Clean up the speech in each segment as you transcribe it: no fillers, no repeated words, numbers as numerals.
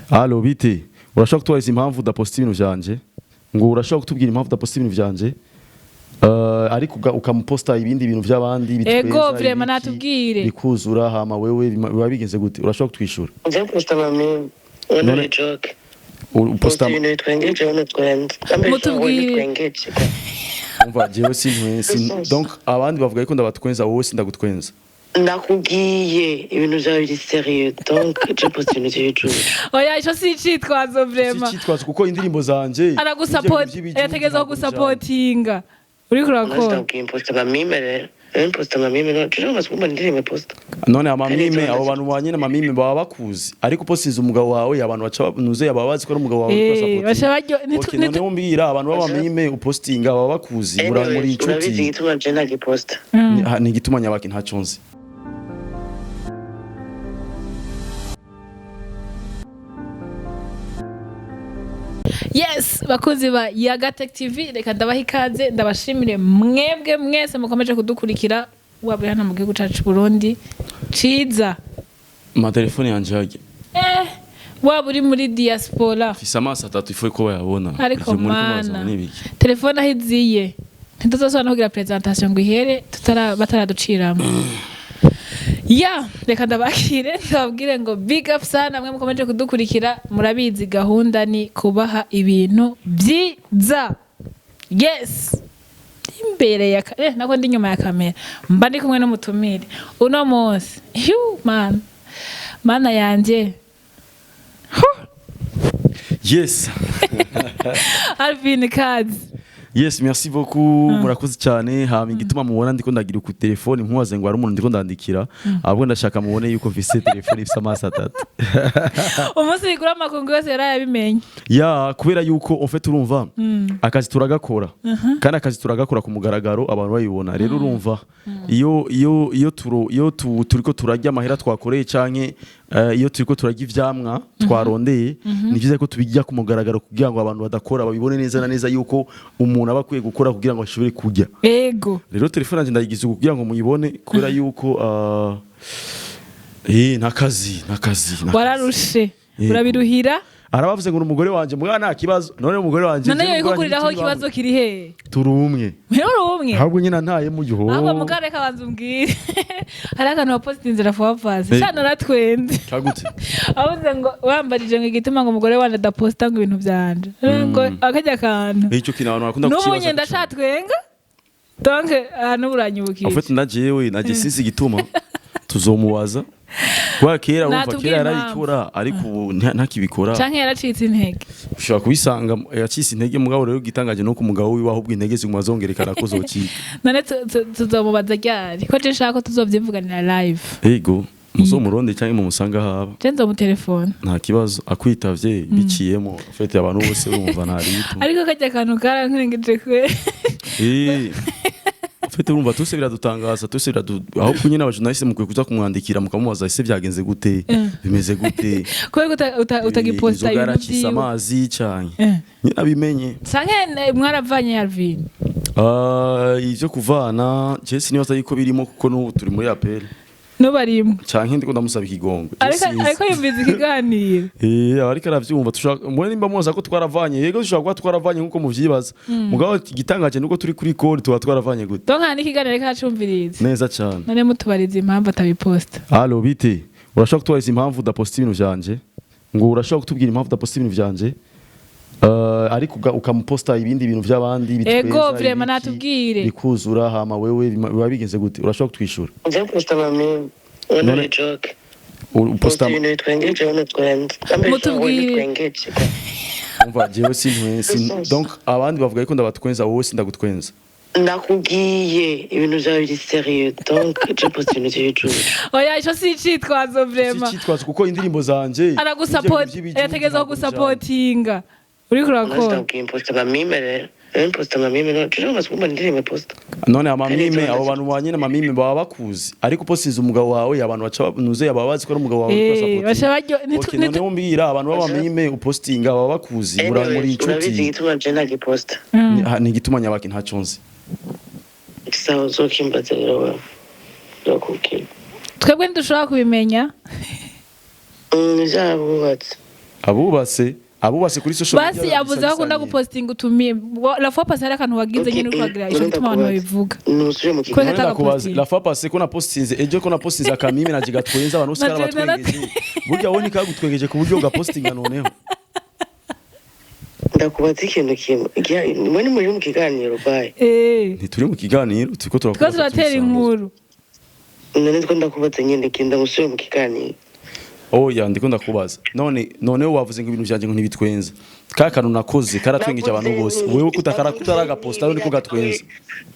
Allo, bite? Urashobora kutubariza impamvu udaposta ibintu vyanje? Ngo urashobora kutubwira impamvu udaposta ibintu vyanje? Ariko ukamuposta ibindi bintu vy'abandi bitweza. Ego, vraiment, ibiki, natubwire. Bikuzura, hama wewe biba bigenze gute? Urashobora kutwishura? Nje posta amameme. Ubona None- ni joke. Uposta Posta ibintu bitwengeje, ubona twenze. Mutubwire. Bitwengeje. Umva, jewe sintwe sin, donc abandi bavuga yuko ndabatwenza, wowe sindagutwenza. Ndakubwiye, ibintu vyawe biri sérieux, donc je posta ibintu vy'ibijuju. Oya, ico si icitwazo vraiment. Si icitwazo, kuko indirimbo zanje Aragusapota, ivyo bintu vy'ibijuju yategerezwa ntabwo bijana. kugusapotinga, uriko urakora. Ndakubwiye, posta amameme rero. Posta amameme no. Je umaze kumva indirimbo posta. None amamime, Kandi abo bantu banye n'amamime baba bakuzi, ariko upostinze umugabo wawe, abantu baca nuze baba bazi ko ari umugabo wawe uriko Eh, urasapotinga. baca baryo- Okay, noneho mbwira, abantu b'abamime upostinga baba bakuzi, muri Anyway, urabizi inshuti? igituma je ntagiposta. Ni igituma nyabaki ntaco nzi. Yes, bakunzi ba Yagatech TV, reka ndabaha ikaze, ndabashimire mwebwe mwese mukomeje kudukurikira, waba uri hano mu gihugu cacu Burundi ciza, Amatelefone yanje harya. Waba uri muri diaspora. Mfise amaso atatu, ifu ko bayabona. Ariko Ivyo muri kumbaza mana, ni ibiki? Telefone aho iziye ntituzosubira no kugira presentation ngo ihere bataraduciramo. Ya, reka ndabakire, ndababwire ngo big up sana mwe mukomeje kudukurikira. Murabizi, gahunda ni kubaha ibintu byiza. Yes, imbere ya nako ndi inyuma ya kamera, mba ndi kumwe n'umutumire uno munsi. Hiu, mana, mana yanje. Yes. Alvin, kazi. Yes, merci beaucoup, murakoze cyane. Hama igituma mubona ndiko ndagira ku telefone, nkubaze ngo hari umuntu ndiko ndandikira, ahubwo ndashaka mubone yuko mfise telefone ifise amaso atatu. Umunsi wigura amakungu yose yarayabimenye. Ya, kubera yuko en fait urumva, akazi turagakora, kandi akazi turagakora ku mugaragaro, abantu bayibona. Rero urumva, iyo turo iyo turiko turarya amahera twakoreye, canke iyo turiko turarya ivyamwa twarondeye, ni vyiza ko tubijya ku mugaragaro kugira ngo abantu badakora babibone neza na neza yuko umuntu aba akwiye gukora kugira ngo ashobore kurya. Rero telefone yanjye ndayigize uku kugira ngo muyibone, kubera yuko nakazi nakazi nakazi. Wararushe. Yego. Urabiruhira. Arabavuze ngo ni umugore wanje, mugabo nta kibazo. None umugore wanje, None jewe yo n'umugore wanje ikukuriraho, ntituri bamwe. ikibazo kiri he? Turi umwe. Rero uri umwe. Ahubwo nyine ntaye mu giho. Ahubwo mukareka, banza umbwire, hari akantu waposite inzira fuwapasi. Eh. Shana natwenze. Kagute? Avuze ngo wambarije ngo igituma ngo umugore wanje adaposta ngo ibintu vyanje, ngo akarya kantu. Icyo kintu abantu bakunda N'ubu kukibaza. nyenda ndacatwenga, donc n'ubu uranyibukije. En fait ndajewe naje sinzi igituma, tuzomubaza. Kubera kera, urumva, Natubwire kera impamvu. yarabikora, ariko ubu ntakibikora. Canke yaracitse intege. Ushobora kubisanga yacitse intege, mugabo rero igitangaje nuko umugabo wiwe ahubwo intege ziguma zongerekana ko zocika. None tuzomubaza ryari, ko je nshaka ko tuzovyivuganira live? Ego, muzomuronde cyangwa mumusanga haba. Je nzomutelefona. Nta kibazo, akwitavye biciyemo ufite abantu bose bumva nta ritu. Ariko karya kantu karankurengeje kwe. Ufite urumva, tuse biradutangaza, tuse biradu, ahubwo nyine abajournaliste mukwiye kuza kumwandikira mukamubaza ese byagenze gute, bimeze gute? Kubera ko utagiposta inzoga ibintu yaracitse vyiwe. amazi cyane. Nyine abimenye. Canke mwaravanye, Alvin? Ah, ivyo kuvana je sinibaza yuko birimo, kuko n'ubu turi muri appel. Nubarimwe. Canke ndiko ndamusaba ikigongo. Je Ariko sinzi. ariko yumviza ikiganiro. Ariko aravyumva. Tushaka mwe nimba mubaza ko twaravanye, yego, dushobora kuba twaravanye nkuko muvyibaza, mugabo igitangaje nuko turi kuri call, tuba twaravanye gute? Donc nta n'ikiganiro ariko aracumviriza. Neza cyane. None mutubariza impamvu atabiposta. Allo, bite? Urashobora kutubariza impamvu udaposta ibintu vyanje? Ngo urashobora kutubwira impamvu udaposta ibintu vyanje? Ariko ukamuposta ibindi bintu vy'abandi bitweza, Ego, vraiment, ibiki, natubwire. bikuzura, hama wewe biba bigenze gute? Urashobora kutwishura? Nje posta amameme. Ubona None- ni joke. Uposta Posta ibintu bitwengeje, ubona twenze. Mutubwire. Bitwengeje. Umva, jewe sintwe sin, donc abandi bavuga yuko ndabatwenza, wowe sindagutwenza. Ndakubwiye, ibintu vyawe biri sérieux, donc je posta ibintu vy'ibijuju. Oya, ico si icitwazo vraiment. Si icitwazo, kuko indirimbo zanje Aragusapota, ivyo bintu vy'ibijuju yategerezwa ntabwo bijana. kugusapotinga, uriko urakora. Ndakubwiye, posta amameme rero. Posta amameme no. Je umaze kumva indirimbo posta. None amamime, Kandi abo bantu banye n'amamime baba bakuzi, ariko upostinze umugabo wawe, abantu baca nuze baba bazi ko ari umugabo wawe uriko Eh, urasapotinga. baca baryo- Okay, noneho mbwira, abantu b'abamime upostinga baba bakuzi, muri Anyway, urabizi inshuti? igituma je ntagiposta. Ni igituma nyabaki ntaco nzi. Sawa, uzokimbaza rero wewe. Nzokubwira. Twebwe ntidushobora kubimenya. Vyabubatse. Abubatse kuri social Basi yavuze ko akunda gupostinga utumiye la fois passée, hari akantu wagize nyine, uriko uragira ico gituma abantu babivuga. Nusubire mu Kubera kiganiro. ataga Ndakubaza, posting. la fois passée ko napostinze, ejo ko napostinze akamime naje gatwenza abantu bose, Na jewe karabatwengeje. Burya wowe nikagutwengeje ku buryo ugapostinga noneho? Ndakubaza ikintu kimwe. Mwe ni muri mu kiganiro, baye? Eh. Ntituri mu kiganiro, turiko turakora. Two turatera inkuru. None two ndakubaza nyine, genda musubire mu kiganiro. Oya, ndiko ndakubaza none. Noneho wavuze ngo ibintu byanjye ngo ntibitwenza. Ka kantu nakoze karatwengeje abantu bose, wewe kutakara kutaragaposta none ko gatwenza?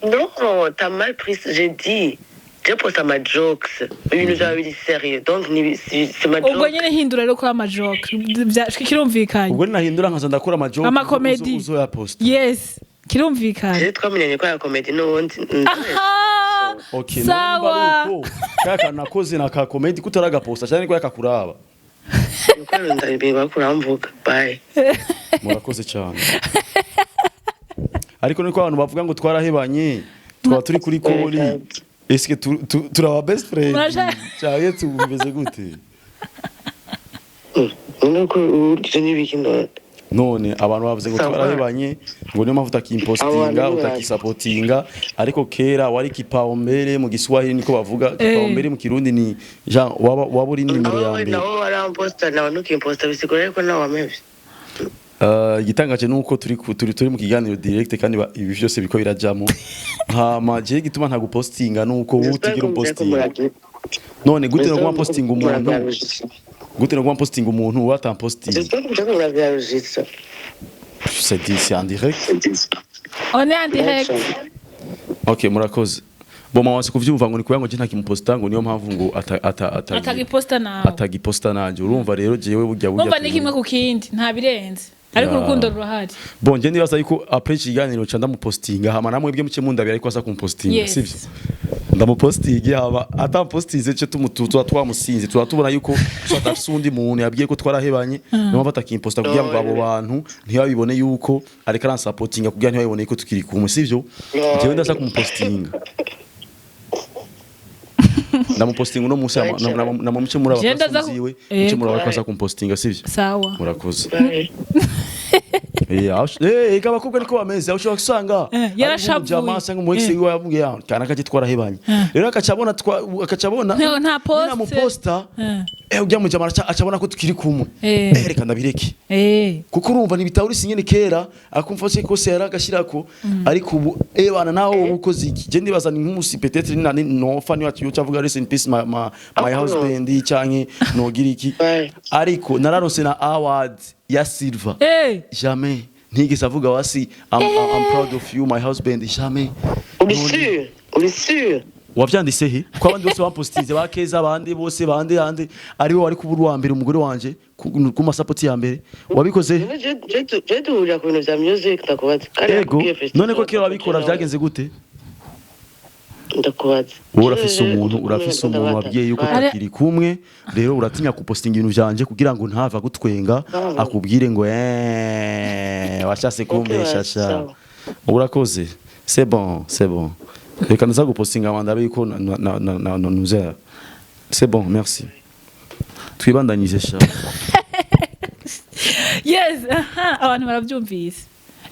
Non, t'as mal pris. J'ai dit, je poste ma jokes. Ibintu byawe biri sérieux. Donc, c'est ma Ubwo joke. nyine hindura rero kuri amajoke, kirumvikanye. Ubwo ninahindura nkaza ndakora amajoke Amakomedi. uzoyaposta? Yes, kirumvikanye. Je twamenyanye ko ya comedy n'ubundi. Aha. Okay, Sawa. none uko ka kantu nakoze na ka comedy kutaragaposta cyane ko yakakuraba? Nuko ndabibwira ko uramvuga. Bye. Murakoze cyane, ariko niko abantu bavuga ngo twarahebanye, twaba turi kuri kori, eske turaba best friend cyangwa tumeze gute? None ko uryo n'ibiki none? None abantu bavuze ngo Sawa. twarahebanye, ngo niyo mpamvu utakiimpostinga, Abantu utakisapotinga, ariko kera wari kipaumbele. Mu Giswahili niko bavuga kipaumbele, mu Kirundi ni Jean, waba uri nimero ya Aho mbere. naho waramposta, nawe ntukimposta, bisigura yuko nawe wamevye. Igitangaje nuko turi mu kiganiro direct kandi ibi byose biko birajamo. Hama jewe gituma ntagupostinga nuko wowe utigira upostinga. None gute no postinga umuntu, gute no postinga umuntu watampostinga? J'espère que vous avez. C'est dit, c'est en direct. On est en direct. Okay, murakoze. Bon, mama wase kuvyumva ngo ni kugira ngo je ntakimuposta, ngo niyo mpamvu ngo ata ata ata Atagiposta nawe. Atagiposta nanje. Urumva rero jewe burya Urumva ni kimwe ku kindi, nta birenze, ariko Ya. urukundo rurahari. Bon, je ndibaza yuko après ikiganiro ca ndamupostinga, hama namwe bwe muce mundabira ariko asa kumpostinga. Yes. Sivyo? Ndamupostinge, hama atampostinze ce tumutuza twamusinze, tuba tubona yuko atafise uwundi muntu yabwiye ko twarahebanye, niyo mpamvu atakimposta, kugira ngo abo bantu ntibabibone yuko ariko aransapotinga, kugira ntibabibone yuko tukiri kumwe, sivyo? Jewe ndasa kumupostinga, ndamupostinga uno munsi, namwe muce muri Je ndaza abakozi ziwe, muce muri abakozi kumpostinga, sivyo? Sawa. Murakoze. Bye. Ega abakobwa niko bameze, aho ushobora gusanga Yarashavuye. jama cyangwa umu ex wiwe yamubwiye ah, kana kaje twarahebanye. Rero akacabona akacabona Nta post. Namuposta, ujya mu jama acabona ko tukiri kumwe. Reka ndabireke. Kuko urumva ntibitahura isi nyene kera akumva se kose yaragashirako, ariko ubu bana nawe ubu ukoze iki? Je ndibaza ni nk'umusi peut-être ni nani nofa ni wacu avuga rest in peace my husband canke nogira iki. Bye. Ariko nararonse na award ya silver. Jamais ntigeze avuga wasi I'm proud of you, my husband, jamais. Uri sûr? Uri sûr? Wavyanditse he ko abandi bose bampostinze, ba Keza, abandi bose bande hande, ari we wari kubura uwa mbere, umugore wanje ku masapoti ya mbere? Wabikoze he? None je duhurira ku bintu vya music, ndakubaza. Kandi Ego. nakubwiye festival, None ko kera wabikora vyagenze gute? Ndakubaza. Wowe urafise umuntu wabwiye yuko utakiri kumwe, rero uratinya kupostinga ibintu vyanje kugira ngo ntava gutwenga akubwire ngo washatse kumbesha sha. Sawa. Urakoze, c'est bon, c'est bon, reka ndaza gupostinga wanda yuko na nuza. C'est bon, merci, twibandanyije sha. Yes, aha, abantu barabyumvise.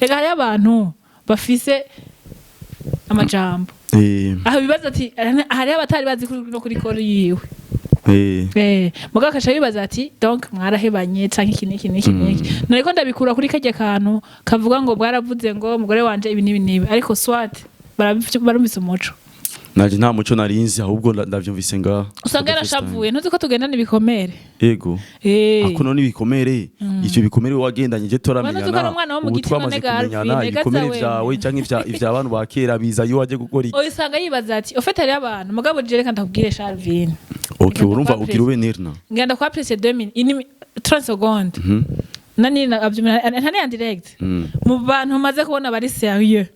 Reka, hariho abantu bafise amajambo aho bibaza ati hariho abatari bazi kuri no kuri kori yiwe. Mugabo akaca bibaza ati donc mwarahebanye canke iki n'iki n'iki n'iki. Nariko ndabikura kuri karya kantu kavuga ngo bwaravuze ngo umugore wanje ibi n'ibi n'ibi, ariko soit barumvise umuco. Naje nta muco narinzi, ahubwo ndavyumvise ngaha. Usanga yarashavuye, ntuzi ko tugendana ibikomere. Ego. Ako none ibikomere, ivyo bikomere wagendanye je Bana turamenyana. tuko ari umwana wo mu Ubu giti twamaze none ga Alvin, kumenyana, ega ibikomere za vyawe wewe. canke ivya abantu ba kera biza iyo waje gukora iki? Oya, usanga yibaza ati ofete hariho abantu. Mugabo je reka ndakubwire, Sharvin. Okay, urumva Kwa ugira ube nirna. Ngenda kwa presse 2 minutes ini 30 secondes nani abyumira ntani en direct. Mu bantu maze kubona bari sérieux,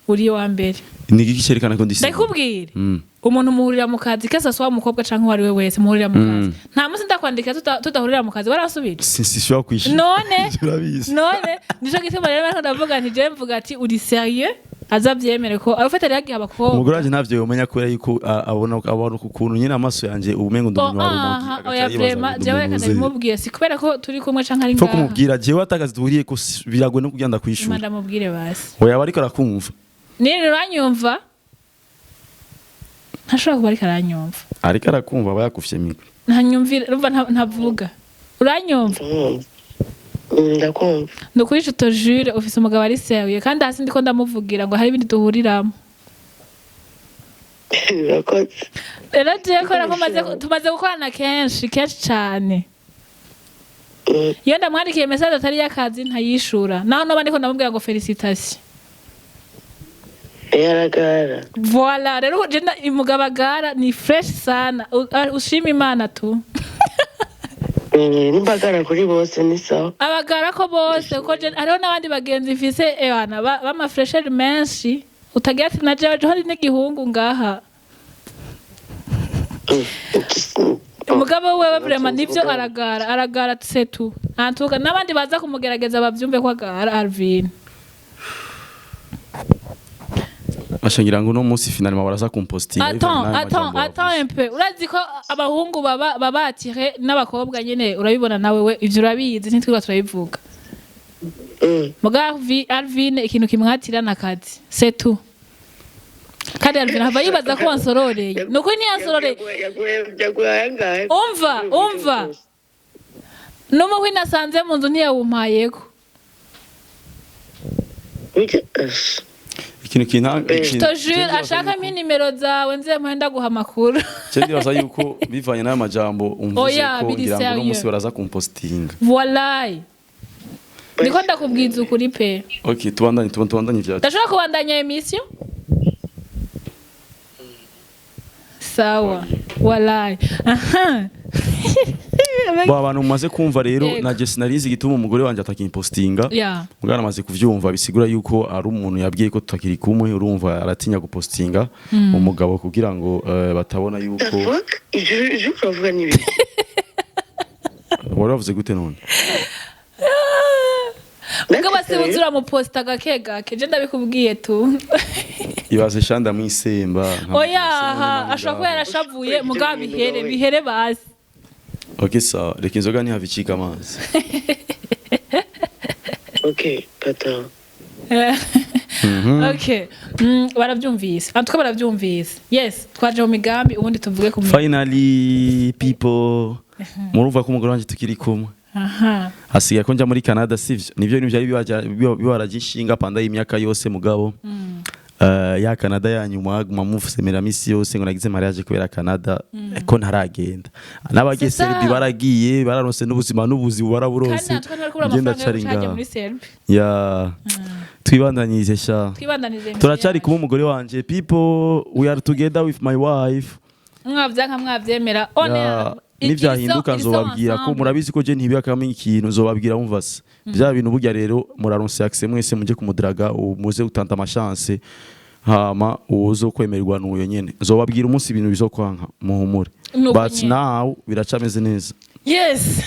uri wa mbere. Ni igiki cerekana ko ndi sérieux? Ndakubwira, umuntu muhurira mu kazi kese, soit umukobwa canke uwo ari we wese muhurira mu kazi, nta munsi ndakwandikira tudahurira mu kazi warasubije. Sinshobora kwishura. None Urabizi. none nico gituma rero bariko ndavuga nti je mvuga ati uri sérieux. Aza avyemere ko abafata rero agihe abakobwa. Umugore wanje ntavyo yomenya kubera yuko abona ukuntu nyine amaso yanje ubumengo ndi Oh, umuntu wa rumogi, aha, agaca oya yibaza vraiment, ngo jewe reka ndi umuze. ndabimubwiye, si kubera ko turi kumwe canke ari Fo ngaha. kumubwira jewe atakazi duhuriye ko biragoye no kugira ndakwishura. Imana, ndamubwire basi. Oya, aba ariko arakumva. Nini, uranyumva? Ntashobora kuba ariko aranyumva. Ariko arakumva, aba yakufye micro. Ntanyumvira, urumva ntavuga. Uranyumva? Ndakumva. Ni ukuri, je te jure, ufise umugabo ari sérieux, kandi hasi ndiko ndamuvugira ngo hari ibindi duhuriramo. Urakoze. Rero jewe kubera ko tumaze gukorana kenshi kenshi cane, iyo ndamwandikiye message atari y'akazi ntayishura, naho noba ndiko ndamubwira ngo félicitations. Yaragara. Voilà, rero je umugabo agara ni fresh sana. Ushima Imana tu. Nimbagara kuri bose ni sawa. Abagara ko bose, kuko hariho n'abandi bagenzi mfise ewana b'amafresheri menshi, utagira ati na jewe hari n'igihungu ngaha. Umugabo wewe vraiment nivyo, aragara, aragara setu antuka, n'abandi baza kumugerageza bavyumve ko agara Alvin. Asha, ngira ngo uno munsi finalement baraza kumpostinga. Attends, attends, attends un peu. Urazi ko abahungu baba attiré n'abakobwa nyene, urabibona nawe we, ivyo urabizi, ntitwirirwa turabivuga. Muga Alvin ikintu kimwatira nakazi, c'est tout. Kandi Alvin hava yibaza ko wansororeye, nukuri ntiyansororeye. Yaguhaye angahe? Umva, umva, n'umuhwi nasanze mu nzu ntiyawumpayeko. Ikintu kintanga Je te jure, ashaka mpa nimero zawe nze muhe ndaguha amakuru. Je ndibaza yuko bivanye n'aya majambo umvuze Oya, ko biri ngira ngo uno sérieux. munsi baraza kumpostinga. Voilà, ndiko ndakubwiza ukuri pe. Okay, tubandanye, tubandanye ivyacu. Ndashobora kubandanya émission, sawa? Wallahi, aha. Bo, abantu mumaze kumva rero, naje sinarizi igituma umugore wanje atakimpostinga. Mugana amaze kuvyumva, bisigura yuko ari umuntu yabwiye ko tutakiri kumwe. Urumva aratinya gupostinga umugabo kugira ngo batabona The yuko fuck? Ivyo uravuga ni ibiki? Wari wavuze gute none? Mugabo sibuze uramuposta gake gake, je ndabikubwiye tu. Ibaze shanda mwisemba. Oya, aha, ashobora kuba yarashavuye, mugabo bihere, bihere basi. Okay, sawa, reka inzoga ntihave icika amazi. Okay, pata. Okay, barabyumvise, en tout cas barabyumvise. Yes, twaje mu migambi, ubundi tuvuge ku Finally people, murumva ko umugore wanje tukiri kumwe. Hasigaye ko njya muri Canada, sivyo? Nivyo bintu byari bibaragishinga panda y'imyaka yose, mugabo ya Canada ya nyuma guma musemera misi yose ngo nagize mariage kubera Canada, ko ntaragenda. N'abagiye C'est ça. Serbie baragiye, bararonse n'ubuzima n'ubuzi Kandi baraburonse. natwe ntari kubura Ngenda amafaranga yo cari gucaja ngaha. muri Serbie. Ya, twibandanyirize sha. Twibandanize. Turacari kuba umugore wanje. People, we are together with my wife. Mwavyanka mwavyemera, on Ya, nivyahinduka nzobabwira, ko murabizi ko je ntibiyakamo ikintu, nzobabwira. Umva se, vya bintu burya rero muraronse accès mwese, muje kumudraga, muze gutanta amachance, hama uzo kwemerwa n'uyo nyene. Nzobabwira umunsi ibintu bizokwanka, muhumure. Nuko But nyene. now biracameze neza. Yes.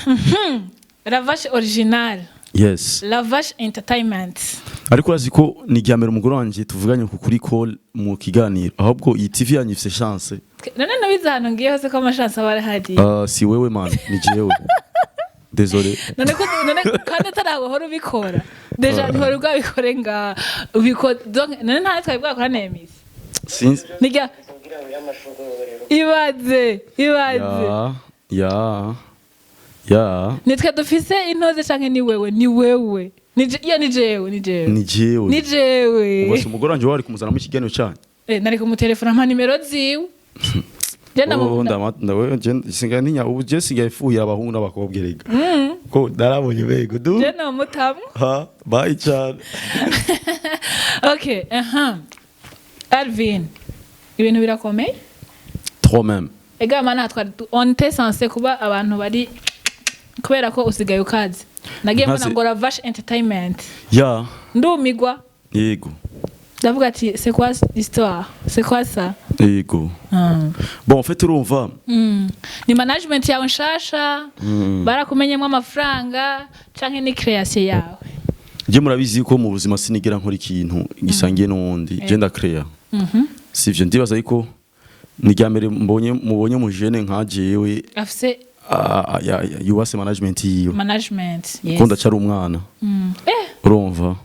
La Vache original. Yes. La Vache Entertainment. Ariko urazi ko ni irya mbere umugore wanje tuvuganye ku kuri call mu kiganiro, ahubwo iyi TV yanyu ifise chance. None nabize ahantu ngiye hose ko amashansi aba arahari. Si wewe man, ni jewe, désolé. None ko none kandi atarahora ubikora déjà, ntiwari bwabikore nga ubiko, donc none nta twari bwakora nemisi. Sinzi. Nijya ibaze, ibaze. Ya. Nitwe dufise intoze canke ni wewe? Ni wewe, ya, ni jewe, ni jewe. Ni jewe. Ni jewe. Ubwo se umugore wanje wari kumuzana mu kiganiro cyanyu? Eh, nari kumutelefona mpa nimero ziwe. Je Oh, ndawe je singaye ntinya ubu, je singaye fuhira abahungu n'abakobwa erega ko narabonye bego du. Je nomutamwo. Ha, bye cyane. Okay, aha, Alvin, ibintu birakomeye. Trop même. Ega mana, twari on était censé kuba abantu bari kubera ko usigaye ukazi, nagiye mbona ngo La Vache Entertainment, ndumigwa. Ndavuga ati: "C'est quoi histoire? C'est quoi ça?" Yego. Bon, en fait urumva Ni management yawe nshasha, barakumenyemo amafaranga, canke ni création yawe? Je murabizi ko mu buzima sinigera nkora ikintu gisangiye n'uwundi. Je ndacréa, sivyo? Ndibaza yuko ni irya mbere mbonye, mubonye mu jeune nka jewe afise yubatse management yiwe. Management, yes. Ko ndacyari umwana. Urumva,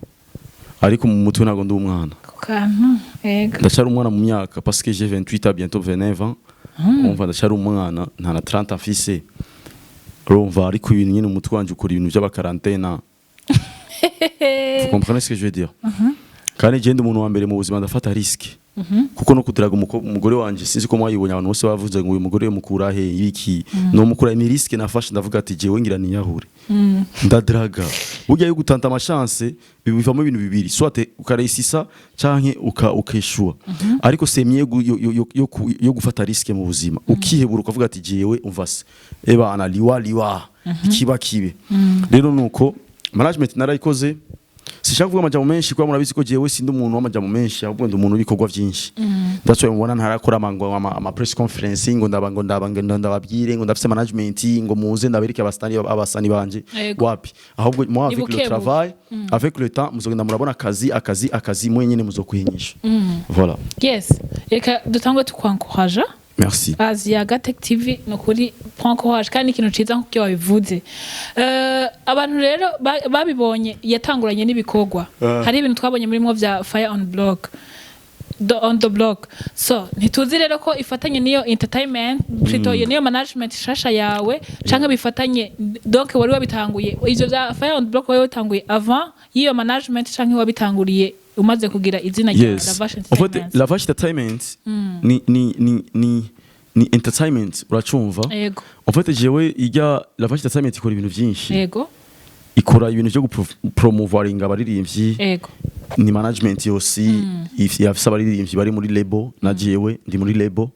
ariko mu mutwe ntabwo ndi umwana. Ku kantu, ego. Ndacyari umwana mu myaka parce que j'ai 28 ans, bientôt 29 ans. Urumva, ndacyari umwana, nta na 30 mfise, urumva? Ariko ibintu nyine, umutwe wanje ukora ibintu by'aba quarantaine. Vous comprenez ce que je veux dire? Kandi je ndi umuntu wa mbere mu buzima ndafata risque, kuko no kudiraga umugore wanje, sinzi ko mwayibonye, abantu bose bavuze ngo uyu mugore mukura he, ibiki no mukura. Ni risque nafashe, ndavuga ati jewe ngira niyahure, ndadraga. Burya yo gutanta ama chance bivamo ibintu bibiri: soit ukaréussissa canke ukeshua. Ariko c'est mieux yo gufata risque mu buzima, ukihebura, ukavuga ati jewe umva se ebana, liwa liwa, ikiba kibe. Rero nuko management narayikoze. Sishaka kuvuga amajambo menshi kuko murabizi ko jewe sindi umuntu w'amajambo menshi, ahubwo ndi umuntu w'ibikorwa byinshi. That's why mubona ntarakora ama press conference ngo ndaba ngo ndaba ngo ndababwire ngo ndafise management, ngo muze ndabereke abasani banje. Wapi, ahubwo moi, avec le Buke buke. travail, avec le temps, muzogenda murabona akazi, akazi, akazi, mwenyene muzokwihinyisha. Voilà. Yes, reka dutangwe tukwankoraja. Merci. Azi Gatech TV, ni ukuri prends courage, kandi ikintu ciza nk'uko wabivuze. Abantu rero babibonye yatanguranye n'ibikorwa. Hari ibintu twabonye murimo vya Fire on Block, on the block. So ntituzi rero ko ifatanye niyo entertainment, plutôt iyo niyo management shasha yawe, canke bifatanye. Donc wari wabitanguye ivyo vya Fire on the Block, wari wabitanguye avant y'iyo management, canke wabitanguriye umaze kugira izina rya Lavash En fait, Entertainment? Lavash Entertainment ni entertainment, uracumva? Yego. En fait, jewe ijya Lavash Entertainment ikora ibintu byinshi. Ikora ibintu byo gupromouvoiringa abaririmbyi. Ni management yose yafise abaririmbyi bari muri label, na jewe ndi muri label,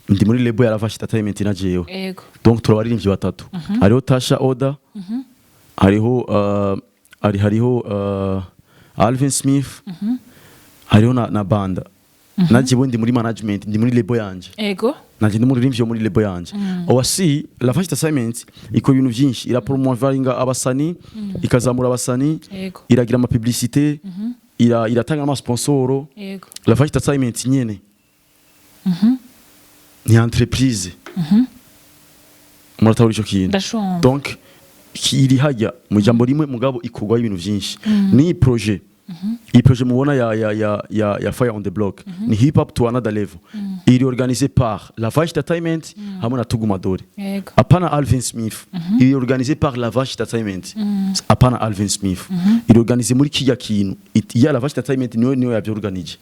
ndi muri label ya Lavash Entertainment na jewe. Donc turabaririmbyi batatu: hariho Tasha Oda, hariho hariho Alvin Smith, hariho na Banda. Na jewe ndi muri management, ndi muri label yanje. Nanje ndi muririmbyi wo muri label yanje. Owasi Lavash Entertainment ikora ibintu byinshi: irapromovaringa abasani, ikazamura abasani, iragira ama publicité, iratanga ama sponsoro. Lavash Entertainment nyene ni entreprise, muratahura ico kintu? Ndashumva. Donc iri hajya mu jambo rimwe, mugabo ikorwaho ibintu byinshi. Ni projet, iyi projet mubona ya Fire on the Block ni hip hop to another level. Iri organisé par Lavash Entertainment hamwe na Tugumadore. Apana Alvin Smith. Iri organisé par Lavash Entertainment, apana Alvin Smith. Iri organisé muri kijya kintu ya Lavash Entertainment, niyo yabyorganije.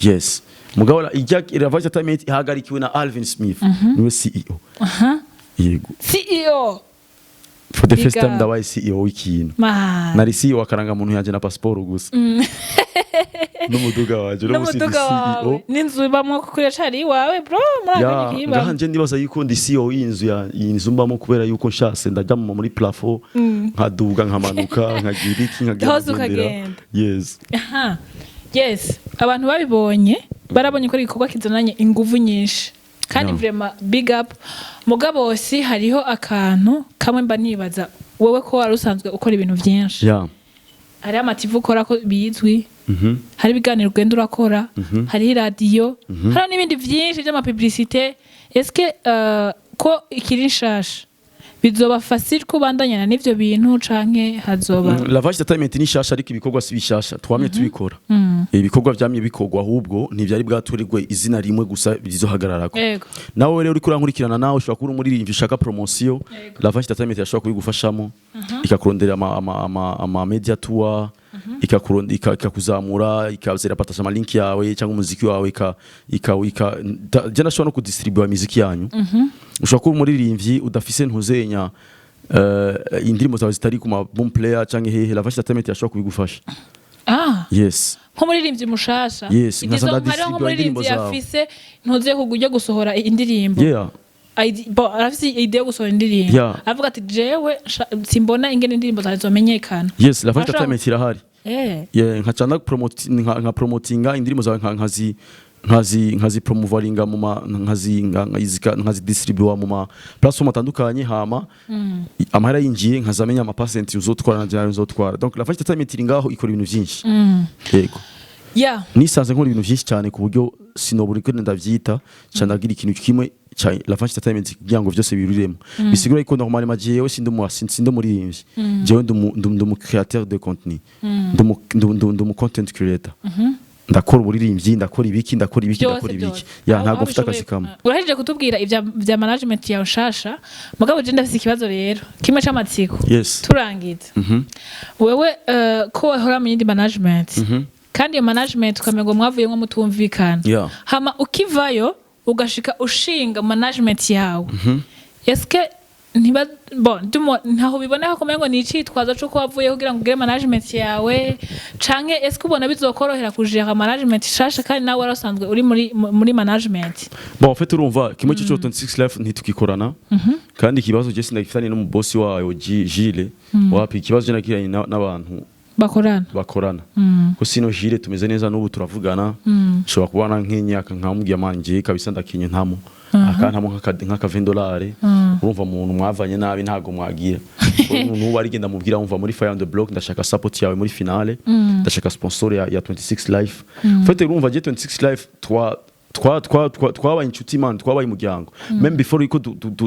Yes, mugabo ijya Lavash Entertainment ihagarikiwe na Alvin Smith, niwe CEO. Yego. CEO. For the first Big time up. ndabaye CEO w'ikintu. Man. Nari CEO akarangamuntu yanjye na passport gusa n'umuduga wanje. No musi ndi N'umuduga wawe. CEO. N'inzu ibamwo, kuko iracari iwawe, bro, muri Ya, akanya ngaha kiyibamo. nje ndibaza yuko ndi CEO y'inzu, ya iyi nzu mbamo, kubera yuko nshase ndajya muri plafond, nkaduga, nkamanuka, nkagira iki, nkagira Hose nkagendera. ukagenda. Yes. Aha, yes, abantu babibonye barabonye ko ari igikorwa kizananye inguvu nyinshi kandi vraiment big up. Mugabo si hariho akantu kamwe mba nibaza: wowe ko wari usanzwe ukora ibintu byinshi, hariho ama TV ukora ko bizwi, hari ibiganiro ugenda urakora, hariho iradiyo, hariho n'ibindi byinshi by'ama publicité, eske ko ikiri nshasha bizoba facile ko ubandanyana n'ivyo bintu, canke hazoba Lavash Entertainment ni shasha, ariko ibikorwa si bishasha, twamye tubikora. Ibikorwa vyamye bikorwa, ahubwo ntivyari bwaturirwe izina rimwe gusa bizohagararako. Nawe rero uriko urankurikirana, nawe ushobora kuba uri umuririmbyi ushaka promotion, Lavash Entertainment irashobora kubigufashamo, ikakurondera ama media tour, ikakuzamura, ikaza irapatasha ama link yawe cyangwa umuziki wawe, ika ika ika je ndashobora no kudistribua imiziki yanyu. Ushobora kuba umuririmbyi udafise ntuzenya, indirimbo zawe zitari ku ma boom player canke hehe, Lavash Entertainment irashobora kubigufasha. Yes. Nk'umuririmbyi mushasha? Yes, Igizo nkaza hariho ndadistribua nk'umuririmbyi indirimbo zawe. afise ntuziye kujya gusohora indirimbo. Bo, arafise idée yo gusohora indirimbo, avuga ati jewe simbona ingene indirimbo zawe zomenyekana. Yes, Lavash Ashobora- Entertainment irahari. Yeah, nkaca nka promotinga indirimbo zawe, nka nkazi Nkazi promouvoiringa mu ma nkazi distribua mu ma platform atandukanye, hama amahera yinjiye nkazamenya ama percent uzotwara na jayo uzotwara. Donc La Flash Entertainment iri ngaho, ikora ibintu byinshi, yego. Nisanze nkora ibintu byinshi cyane ku buryo sinobura uko ndavyita, ca ndagira ikintu kimwe ca La Flash Entertainment kugira ngo vyose biruriremo. Bisigura ko normalement jewe sindi umuririmbyi, jewe ndi umu créateur de contenu, ndi umu content creator. Ndakora uburirimbyi, ndakora ibiki, ndakora ibiki, Byose, ndakora ibiki. Byose. Ya, Aho- ntabwo aho mfite akazi bishoboye. kamwe. Urahejeje kutubwira ibya bya management yawe nshasha, mugabo je ndafise ikibazo rero kimwe c'amatsiko. Yes. Turangiza, wewe ko wahora mu yindi management, kandi iyo management ukamengo mwavuyemo mutumvikana, hama ukivayo ugashika ushinga management yawe, eske ntiba bon dumo ntaho biboneka ko ngo ni icitwazo c'uko wavuye kugira ngo ugire management yawe, canke eske ubona bizokorohera kujera management shasha kandi nawe warasanzwe uri muri management? Bon, en fait, urumva kimwe cyo 26 Life ntitukikorana, kandi ikibazo je sindagifitanye n'umubosi wayo Gilles. Wapi, ikibazo je nagiranye n'abantu bakorana. Bakorana ko sino Gilles tumeze neza, n'ubu turavugana. Nshobora kubana nk'inyaka nkamubwiye manje kabisa ndakinye ntamo akantamo nk'aka 20 dollars. Urumva umuntu mwavanye nabi ntago mwagira. Umuntu ubu arigenda mubwira: "Umva, muri Fire on the Block ndashaka support yawe, muri finale ndashaka sponsor ya 26 Life." En fait, urumva je 26 Life twa twa twa twa twabaye inshuti man, twabaye umuryango même before yuko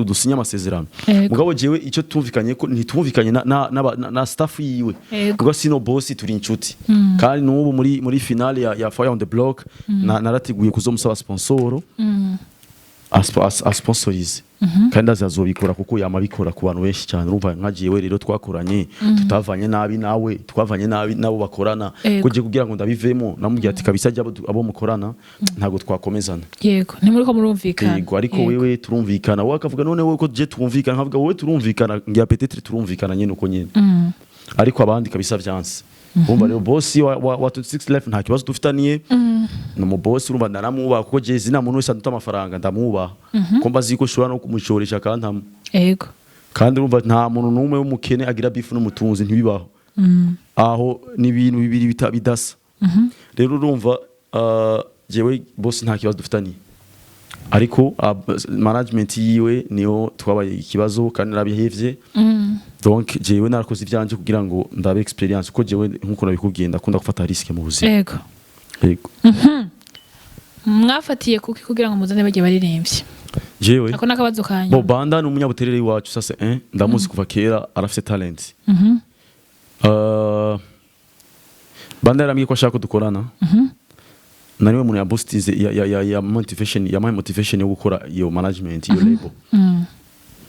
dusinya amasezerano. Mugabo jewe icyo tumvikanye ko ntitumvikanye na staff yiwe. Ubwo sino boss turi inshuti, kandi n'ubu muri finale ya Fire on the Block narateguye kuzomusaba sponsor asponsorize, kandi azi azobikora kuko yama abikora ku bantu benshi cyane. Urumva nka jewe rero twakoranye tutavanye nabi nawe, twavanye nabi nabo bakorana. Ko kugira ngo ndabivemo namubwiye ati: "Kabisa jya abo mukorana ntabwo twakomezana." Yego, ntimuriko murumvikana. Yego, ariko wewe turumvikana. Wowe akavuga: "None wowe ko je turumvikana?" Nkavuga: "Wowe turumvikana." Ngira peut-être turumvikana nyene uko nyene, ariko abandi kabisa vyanse. Urumva rero boss wa 26 Life nta kibazo dufitaniye, ni umu boss. Urumva ndaramwubaha kuko je zina muntu wese aduta amafaranga ndamwubaha, ko mbazi ko ushobora no kumushoresha akantama. Kandi urumva nta muntu n'umwe w'umukene agira beef n'umutunzi, ntibibaho. Aho ni ibintu bibiri bidasa. Rero urumva jewe boss nta kibazo dufitaniye, ariko management yiwe niyo twabaye ikibazo kandi narabihevye. Donc jewe narakoze ivyanje kugira ngo ndabe experience, kuko jewe nkuko nabikubwiye ndakunda gufata risque mu buzima. Yego. Mwafatiye kuki kugira ngo muzane bagiye baririmbye? Jewe Ako nakabazo kanyu. Bo Banda ni umunyabuterere iwacu, sasa ndamuzi kuva kera, arafise talent. Banda yarambwiye ko ashaka ko dukorana, na niwe muntu yaboostinze ya motivation, yampaye motivation yo gukora iyo management, iyo label,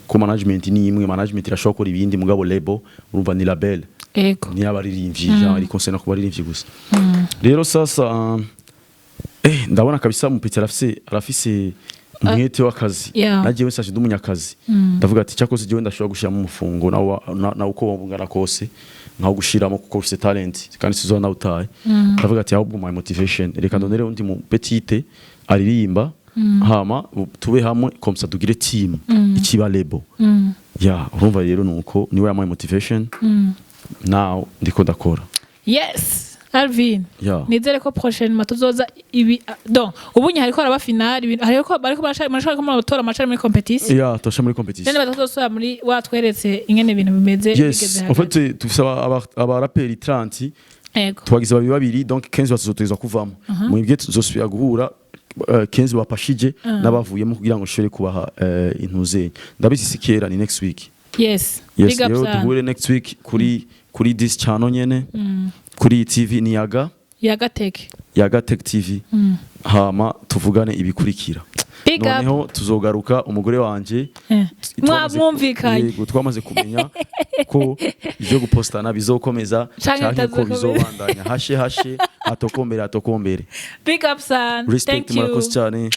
ko management ni imwe, management irashobora gukora ibindi, mugabo label urumva ni label ni abaririmbyi, genre iri concerne ku baririmbyi gusa. Rero sasa ndabona kabisa mupeti arafise umwete w'akazi. Nagiye sasa ndi umunyakazi, ndavuga ati cyakoze jewe ndashobora gushiramo umufungo nawe na uko wabungana kose nkaho gushiramo, kuko ufise talent kandi sizo nawe utaye. Ndavuga ati ahubwo my motivation, reka ndonere undi mu petite aririmba, hama tube hamwe comme ça tugire team ikiba label. Ya, urumva rero nuko niwe yampaye motivation, now ndiko ndakora. Yes, Alvin. Nizere ko prochainement tuzoza ibi, donc ubunye hariko haraba finale, ibintu hariko bariko barashaka murashaka ko muratora amacari muri competition. Ya, tosha muri competition. Nene batazosubira muri watweretse ingene ibintu bimeze Yes. bigeze En hagati. fait, tufise abaraperi 30. Twagize babiri babiri, donc 15 bazotegezwa kuvamo. Mwebwe tuzosubira guhura 15 bapashije n'abavuyemo kugira ngo nshobore kubaha intuzenye. Ndabizi si kera, ni next week. Yes. Big up Rero sana. duhure next week kuri this channel nyene, kuri iyi TV ni Yaga. Yagateke. Yaga Tech TV, hama tuvugane ibikurikira. Big up. Noneho tuzogaruka umugore wanje Mwumvikanye. Yego, twamaze kumenya ko ibyo gupostana bizokomeza Canke canke ko bitazokomeza. bizobandanya hashe hashe, atokombere atokombere. Big up sana. Respect. Thank you. Murakoze cyane.